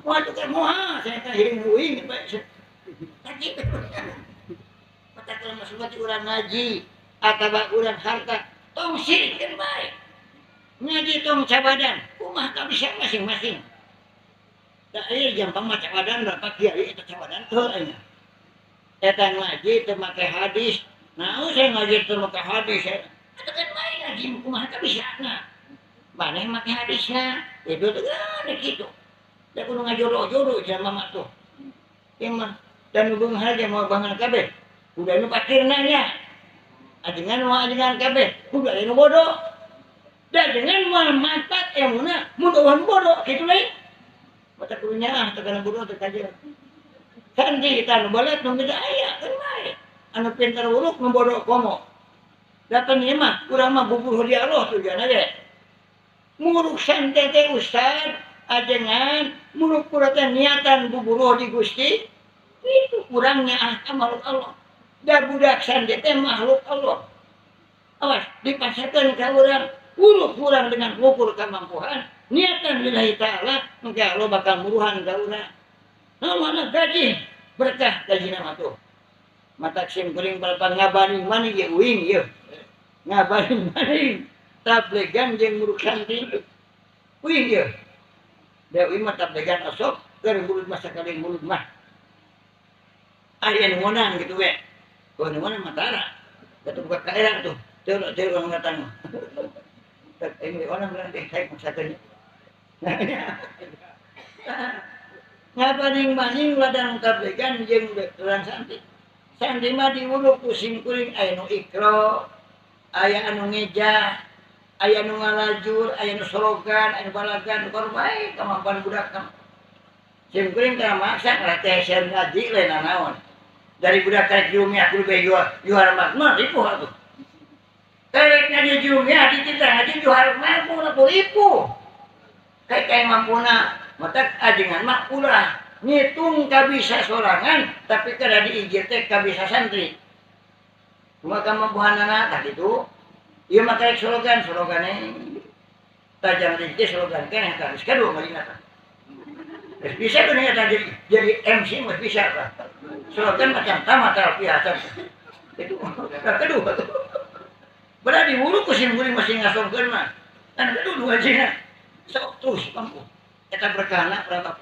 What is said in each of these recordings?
Moal tukar moal, saya teh hiring uing bae. Kitu. Mata kalau masuk urang ngaji atawa urang harta tong sirikeun bae. Ngaji tong cabadan, kumaha kabisa masing-masing. Da ieu jampang mah cabadan berapa kiai eta cabadan teu aing. Eta ngaji teu make hadis. Nah, saya ngaji teu make hadis. Eta kan bae ngaji kumaha kabisana. Maneh make hadisna, itu teh kan kitu. Da kudu ngajoro-joro cenah mama tuh. Ieu mah dan nu beunghar ge moal bangun kabeh. Kudu anu pakirna nya. Ajengan moal ajengan kabeh, kudu aya nu bodoh. Da dengan moal manfaat ilmuna mun eueuh nu bodoh kitu lain. Mata kudu nyaah teh kana bodoh teh kajeun. Santri kita nu balet nu beda aya kan bae. Anu pintar uruk nu bodoh komo. Da pan ieu mah urang mah buburuh di Allah tujuanna ge. Muruk santri teh ustad ajengan muruk pura teh niatan buburuh di Gusti itu kurang nyaah ka makhluk Allah. Da budak santri teh makhluk Allah. Awas dipasarkeun ka urang, uruk kurang dengan ukur kemampuan, niatan lillahi ta'ala, maka Allah bakal muruhan ka urang. Nah, mana gaji berkah gaji nama tuh. Matak sim kuring balapan ngabaning maning ye uing ye. Ngabaning maning tablegan jeung muruk santri. Uing ye. Da uing mah tablegan osok keur mulut mah sakali mulut mah. Aya nu ngonang kitu we. Kalau nu ngonang mah tara. Da teu buka kaerang tuh. Teu teu orang datang. Ini orang berarti saya maksakeun. Ngabaning-baning ladang tablegan jeung urang santri. Santri mah diwuruk ku sim kuring aya nu ikro, aya anu ngeja, aya nu ngalajur, aya nu sorogan, aya nu balagan, nu bae kemampuan budak mah. Sim kuring teh maksa ngalatih ngaji lain nanaon. Dari budak karek jurumiah kudu bae juara mah ripuh atuh. Karek ngaji jurumiah dititah ngaji juara mah kudu ripuh. Kayak kayak mampuna mata ajengan mah ulah ngitung kabisa sorangan tapi kada diijir teh kabisa santri. Kumaha kemampuanana tah kitu. Ieu mah karek slogan, slogane tajam rezeki slogan keneh tah geus kadua ngajina tah. Geus bisa tuh nya tah jadi MC mah bisa tah. Slogan macam tamat alfiah itu kedua tuh. Berarti wuruk ku sim kuring masih ngasongkeun mah. Kan kedua ngajina. Sok terus mampu. Eta berkahna berapa?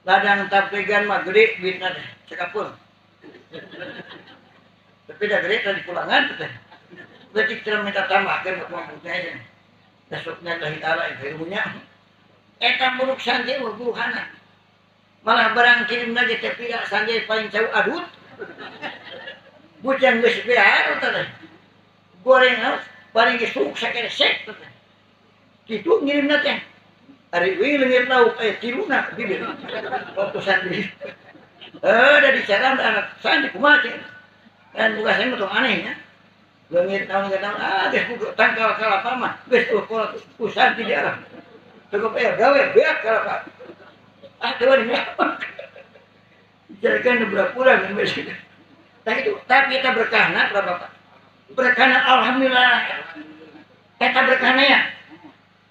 Ladang tablegan mah gede duitna teh cekapul. Tapi dah gede tadi pulangan teh. Berarti kita minta tambahkeun mampu teh. Besoknya lillahi ta'ala ilmunya. Eta muruk santri buruhana. Malah barang kirim lagi teh pira santri paling jauh adut. Bujang geus bear teh. Goreng harus paling geus suk sakeresek teh. Kitu ngirimna teh. Ari uing leungit lauk aya tiluna bibir. Waktu santri. Da dicaram anak santri kumaha cing. Kan buka saya mah tong aneh nya. Leungit naon geus ah geus buka tangkal kalapa mah geus ukur ku santri di arah. Cukup aya gawe beak kalapa. Ah teu wani ngelawan. Dijadikan budak urang geus. Tah itu, tapi eta berkahna ka Bapak. Berkahna alhamdulillah. Eta berkahna ya.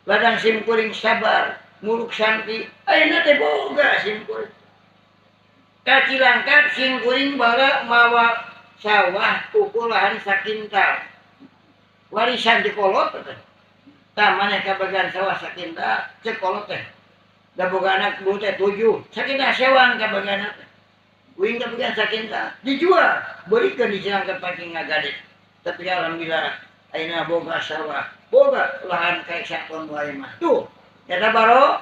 Ladang sim kuring sabar, muruk santri, ayeuna teh boga sim kuring. Ka Cilangkap sim kuring bara mawa sawah ukulahan sakintal. Warisan di kolot teh. Tah maneh kabagian sawah sakintal cek kolot teh. Da boga anak dulu teh 7, sakintal sewang kabagian teh. Uing kabagian sakintal dijual, beurikeun di Cilangkap pagi ngagade. Tapi alhamdulillah ayeuna boga sawah. Boga lahan kayak saton wae mah. Tuh, eta baro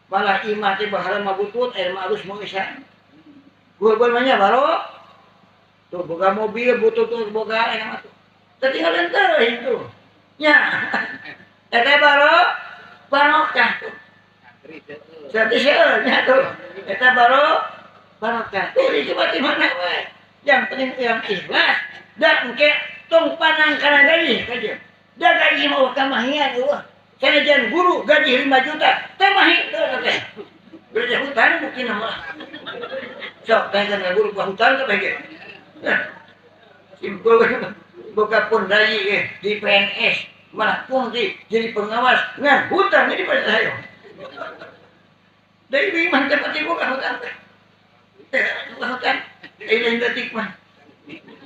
malah imah teh bahala mah butut air mah alus mau isan. Gua mah nya baro. Tuh boga mobil butut tuh boga enak mah tuh. Tertinggal teuing tuh. Nya. Eta baro barokah tuh. Satu seueur nya tuh. Eta baro barokah. Tuh dicoba di mana wae. Yang penting yang ikhlas dan engke tong panang kana gaji kajeun. Da gaji mah kamahian eueuh. Sanajan guru gaji 5 juta, teh mahi teu teh. Berarti hutang mungkin mah. Sok teh kan guru buah hutang teh ge. Simpul boga pun dai di PNS malah pungti jadi pengawas ngan hutang jadi pada saya. Dari mah teh pati buka hutang teh. Buka hutang. Lain detik mah.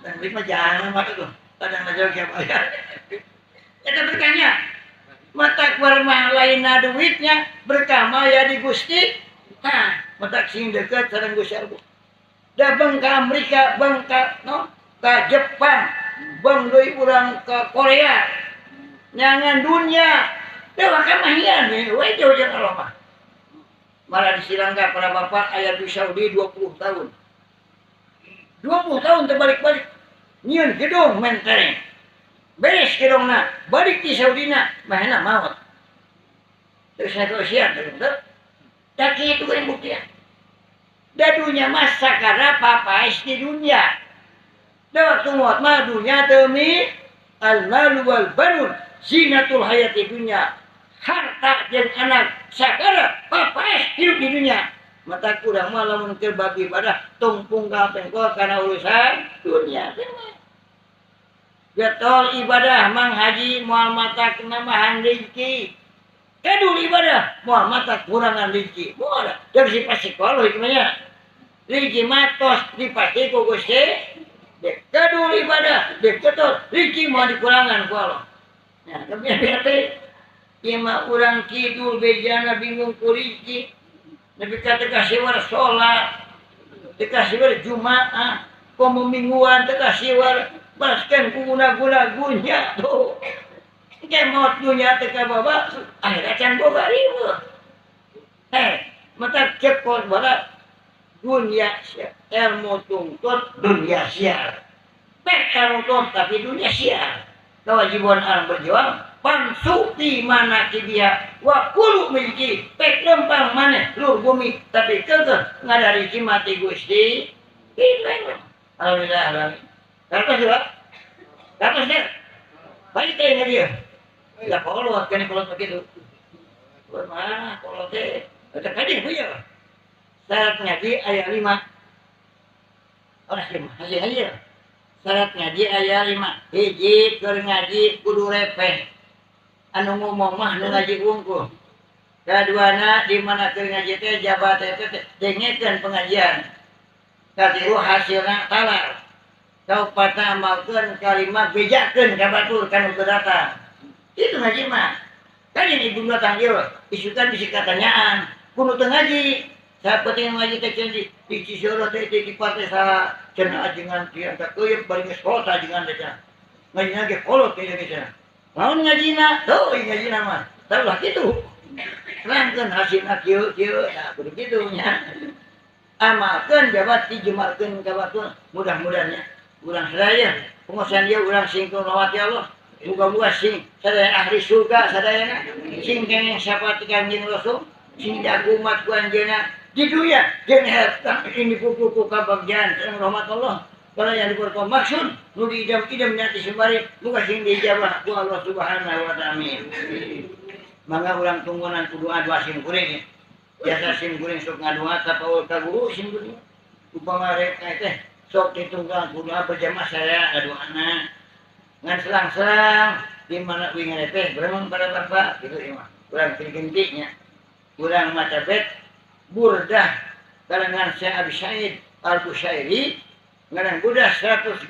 Dan mah jangan mah tuh. Kadang aja siapa bayar. Eta berkahnya. Mata keluar mah lainna duitnya berkah mah ya di Gusti. Tah, mata sing deket sareng Gusti Allah. Da bang ka Amerika, bang ka no, ka Jepang, bang deui urang ka Korea. Nyangan dunia. Da mah hian we jauh jeung Allah mah. Malah di Sri Lanka para bapak ayah di Saudi 20 tahun. 20 tahun terbalik-balik. Nyieun gedung mentereng. Beres gedungna, balik di Saudina, mahena maot. Terus negosian terus. Tak kitu geuning buktian. Da dunya mah sakara papaes di dunia. Da waktu maot mah dunya demi al-malu wal banun zinatul hayati dunya. Harta jeung anak sakara papaes hidup di dunia. Mata kurang mah lamun keur bagi ibadah tong pungkal pengkol kana urusan dunia. Getol ibadah mang haji moal mata kenambahan rezeki. Kedul ibadah moal mata kurangan rezeki. Moal da bisi pasti kalau hikmahnya. Rezeki mah tos dipasti ku Gusti. Kedul ibadah dek getol rezeki moal dikurangan ku Allah. Nah, tapi teh ima urang kidul bejana bingung ku rezeki. Nepi ka teu kasiwar salat, teu kasiwar jumaah, komo mingguan teu kasiwar baskeun ku guna-guna gunya tuh. Engke maot dunya teu kabawa akhirat can boga riweuh. Mata cek kos bala dunia ilmu tuntut dunia siar. Pek ilmu tuntut tapi dunia siar. Kewajiban orang berjuang pangsuti mana dia wa kulu miliki pek lempang mana lur bumi tapi kekeh ngadari mati Gusti. Itu alhamdulillah alhamdulillah. Kartos juga kartos deh baik teh ini dia ya kolot kan kolot begitu mana kolot teh ada kading punya syarat ngaji ayat 5 orang 5 hasil aja syarat ngaji ayat 5 hiji keur ngaji kudu repeh anu ngomong mah nu ngaji wungkul kaduana di mana keur ngaji teh jabat teh dengekeun pengajian katilu hasilna talar kaupatna amalkeun kalima bejakeun ka batur ka nu teu datang itu ngaji mah kan ini ibu datang ieu isukan bisi katanyaan kudu teu ngaji sapenting ngaji teh cenah di Cisoro teh di partai saha cenah ajengan teh teh keuyeup bari geus kolot ajengan teh cenah ngajina ge kolot teh cenah naon ngajina tuh ngajina mah taruh kitu terangkeun hasilna kieu kieu nah kudu kitu nya amalkeun jabat dijemarkeun ka batur mudah-mudahan nya urang sadaya penguasaan dia urang sing rawat ya Allah muga-muga sing sadaya ahli surga sadayana sing kenging syafaat Kanjeng Rasul sing jago umat ku anjeunna di dunia jeung harta ini kuku kabagjaan sareng rahmat Allah kalau yang diperko maksud nu diidam-idam nyati sembari muga sing diijabah ku Allah Subhanahu wa taala amin. Mangga urang tunggunan ku doa-doa sim kuring biasa sim kuring sok ngadoa ka paul ka guru sim kuring upama rek teh sok ditunggang ku doa berjamaah saya ngadoana ngan selang-selang di mana uing teh beremang pada bapak gitu ieu mah urang genti nya urang maca bet burdah kalangan Syekh Abi Said Al-Busyairi ngaran burdah 160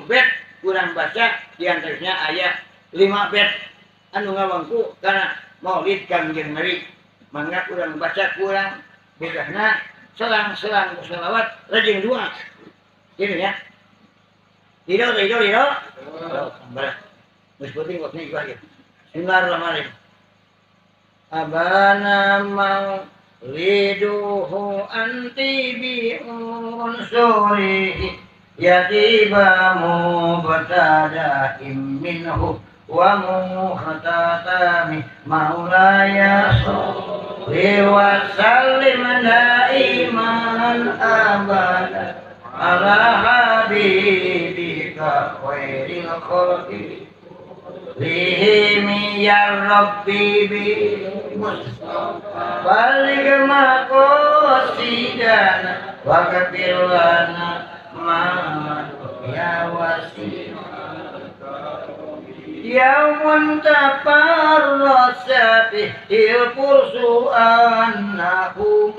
bet kurang baca di antaranya ayat 5 bet anu ngawangku kana Maulid Kangjeng Nabi mangga kurang baca kurang burdahna selang-selang selawat rajin doa gitu ya Ridho ridho ridho geus penting waktu ieu aja Bismillahirrahmanirrahim abana mau liduhu anti bi unsurihi yatiba mubtada'im minhu wa muhtatami maulaya sholli wa sallim daiman abada ala habibika khairil khalqi lihimi ya rabbi bi mustafa baligh maqasidana wa ghfir lana ma ya wasi yaumun tafarrasa bihil fursu annahu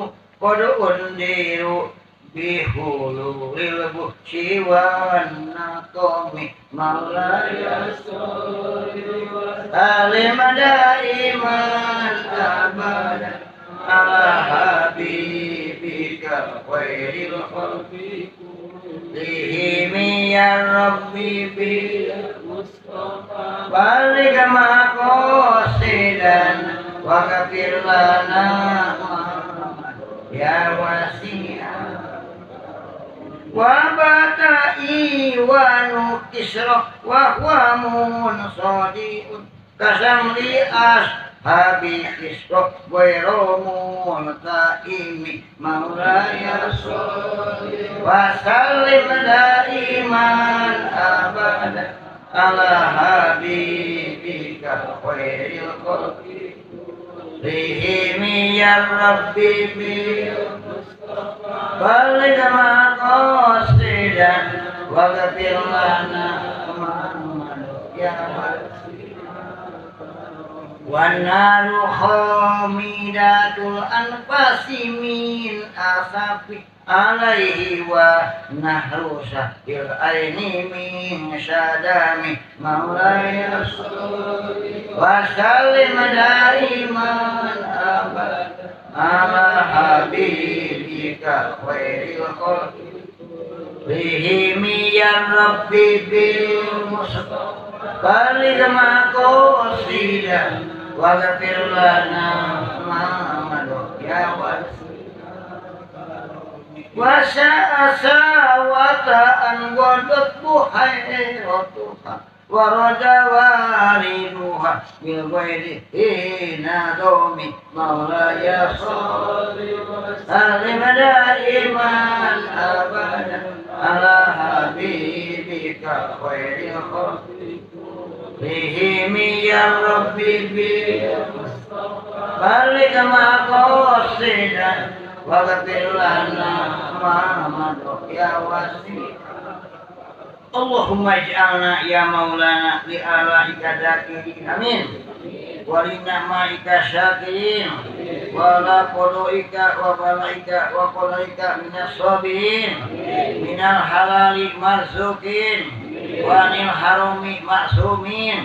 Qad undiru bihululil buhsi wan naqami maulaya sholli wa sallim daiman abada ala habibika khairil khalqi kullihim ya rabbi bil mustafa baligh maqasidan wa ghfir lana ya wasi'a wa bata'i wa nukisra wa huwa munsadi'un kasamli ashabi kisra ghairu muntaimi maulaya sholli wa sallim daiman abada ala habibika khairil khalqi kullihim ya rabbi bil mustafa baligh maqasidan wa ghfir lana ma ya wan naru khamidatul anfasi min asafi alaihi wa nahru sahil aini min syadami maulaya sholli wa sallim daiman abada ala habibika khairil khalqi kullihim ya rabbi bil mustafa baligh maqasidan wa ghfir lana ma madha ya wa sa'asawata an wadat buhairatuha wa radawariduha bil ghairi hina domi maulaya sholli wa sallim daiman abada ala habibika khairil khalqi kullihim ya rabbi bil mustafa baligh maqasidan wa ghfir lana ma madha ya wasi. Allahumma ij'alna ya maulana li alaika dzakirin amin wa li ni'maika syakirin wa la qadaika wa balaika wa qadaika minas sabirin minal halali marzukin wa anil harami ma'sumin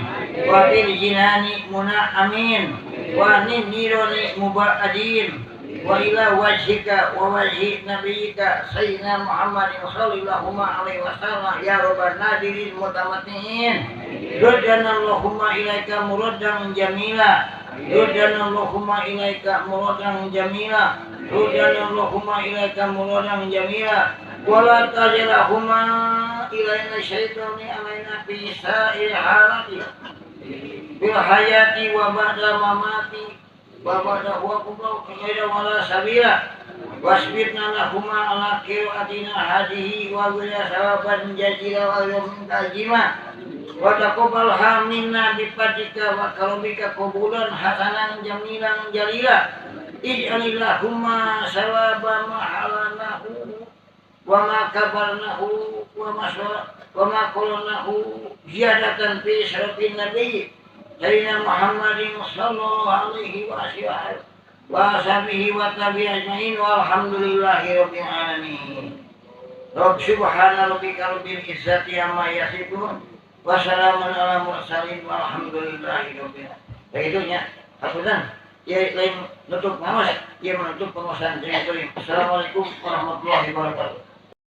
wa bil jinani muna'amin wa anin nironi muba'adin wa ila wajhika wa wajhi nabiyyika sayyidina Muhammadin sallallahu alaihi wasallam ya rabbal nadirin mutamattiin ruddana Allahumma ilaika muraddan jamila ruddana Allahumma ilaika muraddan jamila ruddana Allahumma ilaika muraddan jamila wa la tajrahuma ilaina syaitani alaina fi sa'il halati bil hayati wa ba'da mamati wa ba'da huwa kubra kaida wala sabila wasbirna lahuma ala qiraatina hadihi wa bila sawaban jazila wa yawmin azima wa taqabbalha minna bi fadlika wa karamika qabulan hasanan jamilan jalila ij'alillahumma sawaba ma halanahu wa ma kabarnahu wa ma qulnahu ziyadatan fi syarafin nabi Sayyidina Muhammadin sallallahu alaihi wa sahbihi wa tabi'i ajma'in walhamdulillahi rabbil alamin. Rabb subhana rabbika rabbil izzati amma yasifun wa salamun ala mursalin walhamdulillahi rabbil alamin. Begitunya, hapunten, ya lain nutup ngaos, ya menutup penguasaan. Assalamualaikum warahmatullahi wabarakatuh.